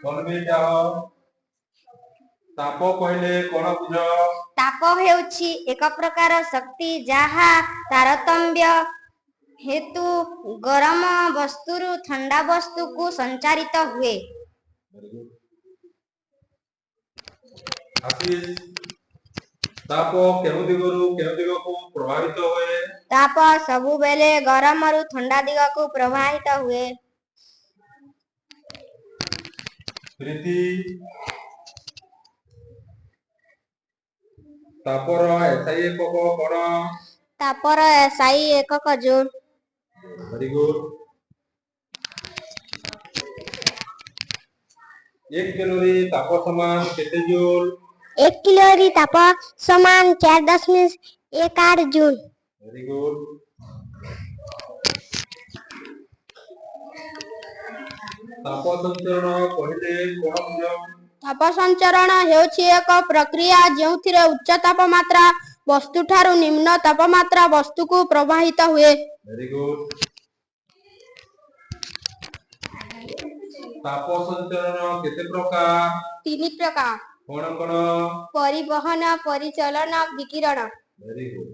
ତନ୍ବୀ ଚାହ, ତାପ କହିଲେ କଣ ବୁଝ? ତାପ ହେଉଛି ଏକ ପ୍ରକାର ଶକ୍ତି ଯାହା ତାରତମ୍ୟ ହେତୁ ଗରମ ବସ୍ତୁରୁ ଥଣ୍ଡା ବସ୍ତୁକୁ ସଞ୍ଚାରିତ ହୁଏ। Very good. Ashish, ତାପ କେଉଁ ଦିଗରୁ କେଉଁ ଦିଗକୁ ପ୍ରବାହିତ ହୁଏ? ତାପ ସବୁବେଳେ ଗରମରୁ ଥଣ୍ଡା ଦିଗକୁ ପ୍ରବାହିତ ହୁଏ। ପ୍ରୀତି, ତାପର ଏସ୍ଆଇ ଏକକ କଣ? ତାପର ଏସ୍ଆଇ ଏକକ ଜୁଲ୍। Very good. 1 calorie ତାପ ସମାନ କେତେ ଜୁଲ୍? 1 କ୍ୟାଲୋରୀ ତାପ ସମାନ 4.18 ଜୁଲ୍। Very good. ତାପ ସଞ୍ଚରଣ କହିଲେ କଣ ବୁଝ? ତାପ ସଞ୍ଚରଣ ହେଉଛି ଏକ ପ୍ରକ୍ରିୟା ଯେଉଁଥିରେ ଉଚ୍ଚ ତାପମାତ୍ରା ବସ୍ତୁଠାରୁ ନିମ୍ନ ତାପମାତ୍ରା ବସ୍ତୁକୁ ପ୍ରବାହିତ ହୁଏ। Very good. ତାପ ସଞ୍ଚରଣ କେତେ ପ୍ରକାର? 3 ପ୍ରକାର। କଣ କଣ? ପରିବହନ, ପରିଚଳନ, ବିକିରଣ। Very good.